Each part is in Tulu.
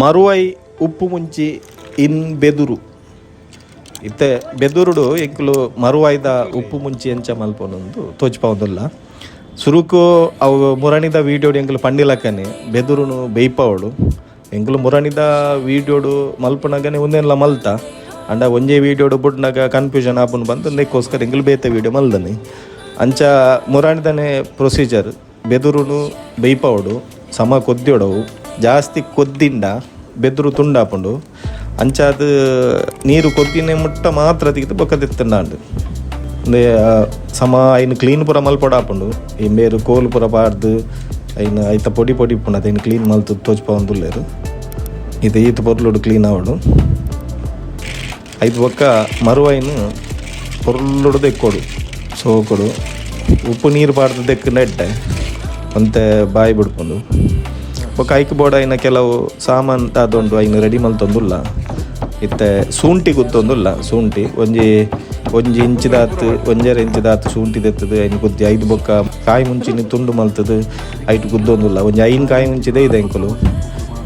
ಮರುವೈ ಉಪ್ಪು ಮುಂಚಿ ಇನ್ ಬೆದುರು ಇತ್ತೆ ಬೆದುರುಡು ಎಂಕುಲು ಮರುವಾಯ್ದ ಉಪ್ಪು ಮುಂಚಿ ಎಂಚ ಮಲ್ಪೊನೊಂದು ತೋಚ್ಪಾವುದಿಲ್ಲ. ಸುರುಕು ಅವು ಮುರಣಿದ ವೀಡಿಯೋಡು ಎಂಕುಲು ಪಂಡಿಲಕ್ಕನೆ ಬೆದುರುನು ಬೇಯ್ಪಾವಡು. ಎಂಕುಲು ಮುರಣಿದ ವೀಡಿಯೋಡು ಮಲ್ಪನಗನೆ ಒಂದೆನ್ಲ ಮಲ್ತ ಅಂಡ ಒಂಜೇ ವೀಡಿಯೋಡು ಬುಡ್ನಾಗ ಕನ್ಫ್ಯೂಷನ್ ಆಪುನು ಬಂದು ನೆಕ್ಕೋಸ್ಕರ ಎಂಕುಲು ಬೇತೆ ವೀಡಿಯೋ ಮಲ್ದನೆ. ಅಂಚ ಮುರಾಣಿದನೆ ಪ್ರೊಸೀಜರ್ ಬೆದುರುನು ಬೇಯ್ಪಾವಡು, ಸಮ ಕೊದ್ದಿಡವು. ಜಾಸ್ತಿ ಕೊದ್ದಿಂಡ ಬೆದುರು ತುಂಡಾಪುಂಡು. ಅಂಚಾದ್ ನೀರು ಕೊದ್ದಿನ ಮುಟ್ಟ ಮಾತ್ರ ತೆಗೆದು ಬೊಕ್ಕ ದೆತ್ತುಂಡಾಂಡ್. ಸಮ ಐನ್ ಕ್ಲೀನ್ ಪೂರ ಮಲ್ಪೊಡಾಪುಂಡು. ಈ ಮೇರು ಕೋಲು ಪೂರ ಪಾಡ್ದು ಐನ್ ಐತ ಪೊಡಿ ಪೊಡಿ ಇಪ್ಪುಂಡು, ಐನ್ ಕ್ಲೀನ್ ಮಲ್ತು ತೋಜ್ಪಾವೊಂದುಲ್ಲೆರ್. ಇದು ಈತ್ ಪೊರ್ಲುಡು ಕ್ಲೀನ್ ಆವಡು. ಐತ್ ಬೊಕ್ಕ ಮರುವೈನ್ ಪೊರ್ಲುಡು ದೆಕ್ಕೊಡು, ಸೋಕೊಡು. ಉಪ್ಪು ನೀರು ಪಾಡ್ದು ದೆಕ್ಕ್ಂಡ ಎಡ್ಡೆ, ಒಂತೆ ಬಾಯಿ ಬುಡ್ಪುಂಡು. ಬೊಕ್ಕ ಐಕ್ ಬೋಡಾಯಿನ ಕೆಲವು ಸಾಮಾನು ದಾದ ಐನ್ ರೆಡಿ ಮಲ್ತೊಂದುಲ್ಲ. ಇತ್ತೆ ಸೂಂಟಿ ಗುತ್ತೊಂದುಲ್ಲ. ಸೂಂಟಿ ಒಂಜಿ ಒಂಜಿ ಇಂಚಿದಾತ್, ಒಂಜರೆ ಇಂಚಿದಾತ್ ಸೂಂಟಿ ದೆತ್ತದು ಐನ್ ಗುದ್ದಿ, ಐದು ಬೊಕ್ಕ ಕಾಯಿ ಮುಂಚಿನ ತುಂಡು ಮಲ್ತದು ಐಟ್ ಗುದ್ದೊಂದುಲ್ಲ. ಒಂಜಿ ಐನ್ ಕಾಯಿ ಮುಂಚಿದೆ ಇದೆ. ಎಂಕುಲು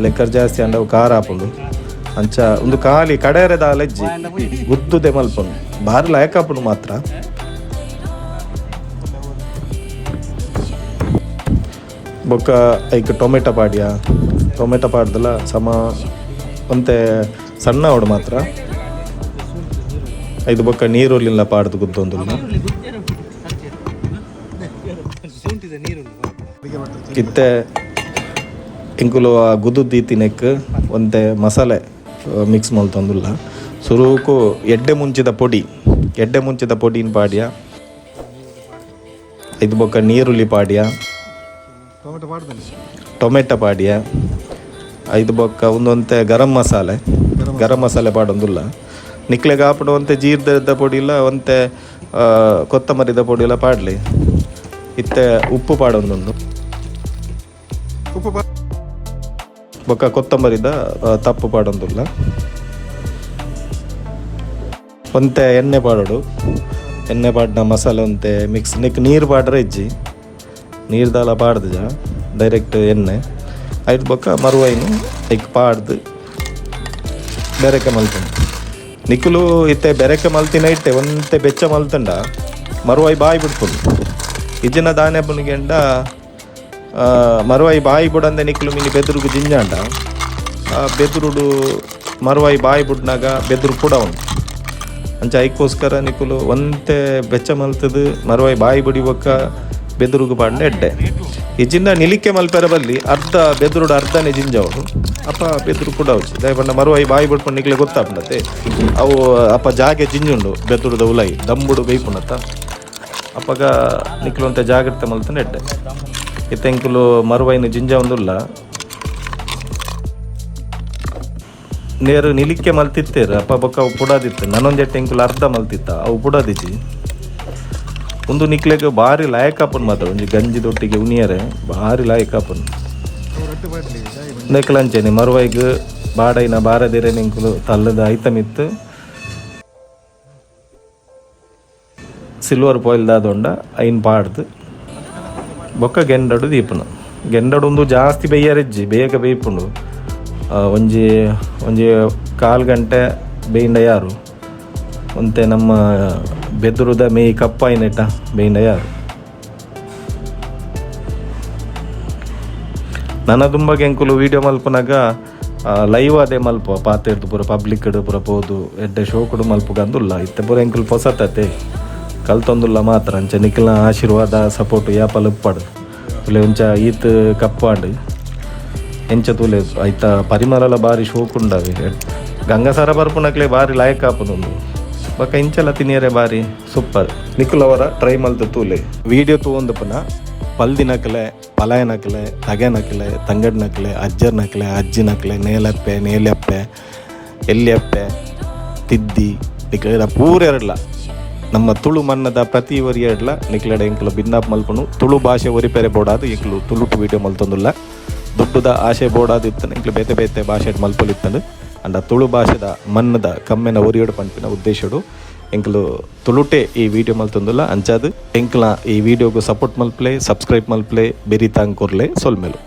ಲೆಕ್ಕರ್ ಜಾಸ್ತಿ ಆಂಡ ಅವು ಖಾರ ಆಪುಂಡು. ಅಂಚ ಒಂದು ಖಾಲಿ ಕಡೆಯರೆ ದಾಲೆಜ್ಜಿ, ಗುದ್ದುದೆ ಮಲ್ಪುಂಡು. ಬಾರಿ ಲಾಯಕ್ ಆಪುಂಡು ಮಾತ್ರ. ಬೊಕ್ಕ ಐಕ್ ಟೊಮೆಟೊ ಪಾಡ್ಯ. ಟೊಮೆಟೊ ಪಾಡ್ದಲ ಸಮ ಒಂತೆ ಸಣ್ಣ ಅವಡು ಮಾತ್ರ. ಐದು ಬೊಕ್ಕ ನೀರುಳ್ಳಿಲ್ಲ ಪಾಡ್ದು ಗುದ್ದೊಂದುಲ್ಲ. ಇತ್ತೆ ಎಂಕುಲು ಆ ಗುದ್ದು ದೀತಿನೆಕ್ ಒಂತೆ ಮಸಾಲೆ ಮಿಕ್ಸ್ ಮಲ್ತೊಂದುಲ್ಲ. ಸುರುಕು ಎಡ್ಡೆ ಮುಂಚಿದ ಪೊಡಿ, ಎಡ್ಡೆ ಮುಂಚಿದ ಪೊಡಿನ ಪಾಡ್ಯ. ಇದು ಬೊಕ್ಕ ನೀರುಳ್ಳಿ ಪಾಡ್ಯ, ಟೊಮೆಟೊ ಪಾಡ್ಯ. ಐದು ಬೊಕ್ಕ ಒಂದೊಂತೆ ಗರಂ ಮಸಾಲೆ, ಗರಂ ಮಸಾಲೆ ಪಾಡೊಂದುಲ್ಲ. ನಿಕ್ಲೆಗ್ ಆಪುಂಡು ಒಂತೆ ಜೀರ್ದದ ಪೊಡಿ ಇಲ್ಲ ಒಂತೆ ಕೊತ್ತಂಬರಿದ ಪೊಡಿ ಇಲ್ಲ ಪಾಡ್ಲಿ. ಇತ್ತೆ ಉಪ್ಪು ಪಾಡೊಂದುಂಡು. ಉಪ್ಪು. ಬೊಕ್ಕ ಕೊತ್ತಂಬರಿದ ತಪ್ಪು ಪಾಡೊಂದುಲ್ಲ. ಒಂತೆ ಎಣ್ಣೆ ಪಾಡೋಡು. ಎಣ್ಣೆ ಪಾಡ್ನ ಮಸಾಲೆ ಒಂತೆ ಮಿಕ್ಸ್. ನಿಕ್ ನೀರು ಪಾಡ್ರೆ ಇಜ್ಜಿ, ನೀರು ದಾಲ ಪಾಡ್ದುಜ, ಡೈರೆಕ್ಟ್ ಎಣ್ಣೆ. ಐದು ಬೊಕ್ಕ ಮರುವೈನು ಐಕ್ ಪಾಡ್ದು ಬೆರಕೆ ಮಲ್ಪುಂಡು. ನಿಕುಲು ಇತ್ತೆ ಬೆರಕೆ ಮಲ್ತಿನ ಇಟ್ಟೆ ಒಂತೆ ಬೆಚ್ಚ ಮಲ್ತಂಡ ಮರುವಾಯಿ ಬಾಯಿ ಬಿಡ್ಪುಂಡು. ಇಜ್ಜಿನ ದಾನೆ ಪುನಿಗೆಂಡ ಮರುವಾಯಿ ಬಾಯಿ ಬುಡಂದೆ ನಿಕುಲು ಮಿನಿ ಬೆದುರುಗು ಜಿಂಜಾಂಡ, ಆ ಬೆದುರುಡು ಮರುವಾಯಿ ಬಾಯಿ ಬುಡ್ನಾಗ ಬೆದುರು ಪುಡ ಉಂಡು. ಅಂಚ ಐಕ್ಕೋಸ್ಕರ ನಿಕುಲು ಒಂತೆ ಬೆಚ್ಚ ಮಲ್ತದು ಮರುವಾಯಿ ಬಾಯಿ ಬುಡಿ ಬೊಕ್ಕ ಬೆದುರುಗು ಪಾಂಡೆ ಎಡ್ಡೆ. ಇಜ್ಜಿಂದ ನಿಲಿಕೆ ಮಲ್ಪೆರ ಬಲ್ಲಿ, ಅರ್ಧ ಬೆದುರುಡು ಅರ್ಧನೇ ಜಿಂಜವಡು. ಅಪ್ಪ ಬೆದುರು ಪುಡ ಉಚ್ಚಿ ದಾಯೆ ಪಂಡ ಮರುವಾಯಿ ಬಾಯಿ ಬುಡ್ಪಂಡು ನಿಕ್ಲೆ ಗೊತ್ತಾಪುಂಡತೆ ಅವು. ಅಪ್ಪ ಜಾಗೆ ಜಿಂಜುಂಡು ಬೆದುರುದ ಉಲೈ ದಂಬುಡು ಬೇಯ್ಪುಂಡತ್ತ. ಅಪ್ಪಗ ನಿಕ್ಲು ಒಂತೆ ಜಾಗ್ರತೆ ಮಲ್ತಂಡ ಎಡ್ಡೆ. ಇತ್ತೆ ಎಂಕುಲು ಮರುವೈನ ಜಿಂಜ ಒಂದುಲ್ಲ. ನೇರು ನಿಲಿಕೆ ಮಲ್ತಿತ್ತೇರು. ಅಪ್ಪ ಬೊಕ್ಕ ಅವು ಪುಡಾದಿತ್ತು. ನನೊಂಜೆಟ್ ಎಂಕುಲು ಅರ್ಧ ಮಲ್ತಿತ್ತ, ಅವು ಪುಡಾದಿಜ್ಜಿ. ಒಂದು ನಿಕ್ಲೆಗ್ ಬಾರಿ ಲಾಯಕ್ ಆಪುಂಡು ಮಾತ್ರ. ಒಂಜಿ ಗಂಜಿ ದೊಟ್ಟಿಗೆ ಉನಿಯರೆ ಬಾರಿ ಲಾಯಕ್ ಆಪುಂಡು. ನೆಕ್ಲಂಚೆನೆ ಮರುವೈಗ್ ಬಾಡೈನ ಬಾರದಿರೆ ನಿಂಕುಲು ತಲ್ಲದ ಐಟಮ್ ಇತ್ತು. ಸಿಲ್ವರ್ ಫಾಯಿಲ್ ದಾದೊಂಡ ಐನ್ ಪಾಡ್ದು ಬೊಕ್ಕ ಗೆಂಡಡು ದೀಪುನು. ಗೆಂಡಡು ಒಂದು ಜಾಸ್ತಿ ಬೇಯರೆಜ್ಜಿ, ಬೇಗ ಬೇಯ್ಪುಂಡು. ಒಂಜಿ ಒಂಜಿ ಕಾಲು ಗಂಟೆ ಬೇಯಿಂಡ ಯಾರು. ಒಂತೆ ನಮ್ಮ ಬೆದುರುದ ಮೇಯ್ ಕಪ್ಪಾಯಿನೆಟ ಬೇಯಿಂಡ ಯಾರು. ನನ ದುಂಬಗ್ ಎಂಕುಲು ವೀಡಿಯೋ ಮಲ್ಪುನಗ ಲೈವ್ ಅದೇ ಮಲ್ಪ ಪಾತೆರ್ದು ಪೂರ ಪಬ್ಲಿಕ್ ಪೂರ ಪೋದು ಎಡ್ಡೆ ಶೋಕುಡು ಮಲ್ಪುಗಂದುಲ್ಲ. ಇತ್ತೆ ಪೂರ ಎಂಕುಲು ಪೊಸತತೆ ಕಲ್ತೊಂದುಲ್ಲ ಮಾತ್ರ. ಅಂಚ ನಿಕ್ಲ್ನ ಆಶೀರ್ವಾದ ಸಪೋರ್ಟ್ ಯಾಪಲ ಉಪ್ಪಡು. ತುಲೆ ಒಂಚ ಈತ್ ಕಪ್ಪಾಂಡ್ ಎಂಚ ತೂಲೆ, ಐತ ಪರಿಮಳಲ ಬಾರಿ ಶೋಕುಂಡವೆ. ಗಂಗಸರ ಬರ್ಪುನಕ್ಲೆ ಬಾರಿ ಲಾಯಕ್ ಆಪುನುಂಡು. ಬೊಕ್ಕ ಇಂಚಲ ತಿನಿಯರೆ ಬಾರಿ ಸೂಪರ್. ನಿಕುಲವರ ಟ್ರೈ ಮಲ್ತು ತೂಲೆ. ವಿಡಿಯೋ ತೂವೊಂದು ಪುನ ಪಲ್ದಿನಕಲೆ, ಪಲಾಯನಕಲೆ, ತಗೆನಕಲೆ, ತಂಗಡ್ನಕಲೆ, ಅಜ್ಜರ್ನಕಲೆ, ಅಜ್ಜಿನಕಲೆ, ನೇಲಪ್ಪೆ, ನೇಲ್ಯಪ್ಪೆ, ಎಲ್ಯಪ್ಪೆ, ತಿದ್ದಿ ನಿಕ್ಲೆಡ ಪೂರ ಎರಡ್ಲ ನಮ್ಮ ತುಳು ಮನ್ನದ ಪ್ರತಿ ಒರಿ ಎರಡ್ಲ ನಿಕ್ಲೆಡ ಎಂಕುಲು ಬಿನ್ನಾಪ್ ಮಲ್ಪುನು. ತುಳು ಭಾಷೆ ಒರಿಪೆರೆ ಬೋಡಾದ್ ಎಂಕುಲು ತುಳುಟು ವಿಡಿಯೋ ಮಲ್ತೊಂದುಲ್ಲ. ದುಡ್ಡುದ ಆಶೆ ಬೋಡಾದ್ ಇತ್ತನ ಎಂಕುಲು ಬೇತೆ ಬೇತೆ ಭಾಷೆಡ್ ಮಲ್ಪೊಲಿತ್ತಂಡು. ಅಂಡ ತುಳು ಭಾಷೆದ ಮನ್ನದ ಕಮ್ಮೆನ ಒರಿಯೋಡು ಪನ್ಪಿನ ಉದ್ದೇಶಡು ಎಂಕುಲು ತುಳುಟೆ ಈ ವಿಡಿಯೋ ಮಲ್ತೊಂದುಲ್ಲ. ಅಂಚಾದ್ ಎಂಕ್ಲ ಈ ವಿಡಿಯೋಗು ಸಪೋರ್ಟ್ ಮಲ್ಪ್ಲೆ, ಸಬ್ಸ್ಕ್ರೈಬ್ ಮಲ್ಪ್ಲೆ, ಬೆರಿ ತಾಂಗ್ ಕೊರ್ಲೆ. ಸೊಲ್ಮೆಲು.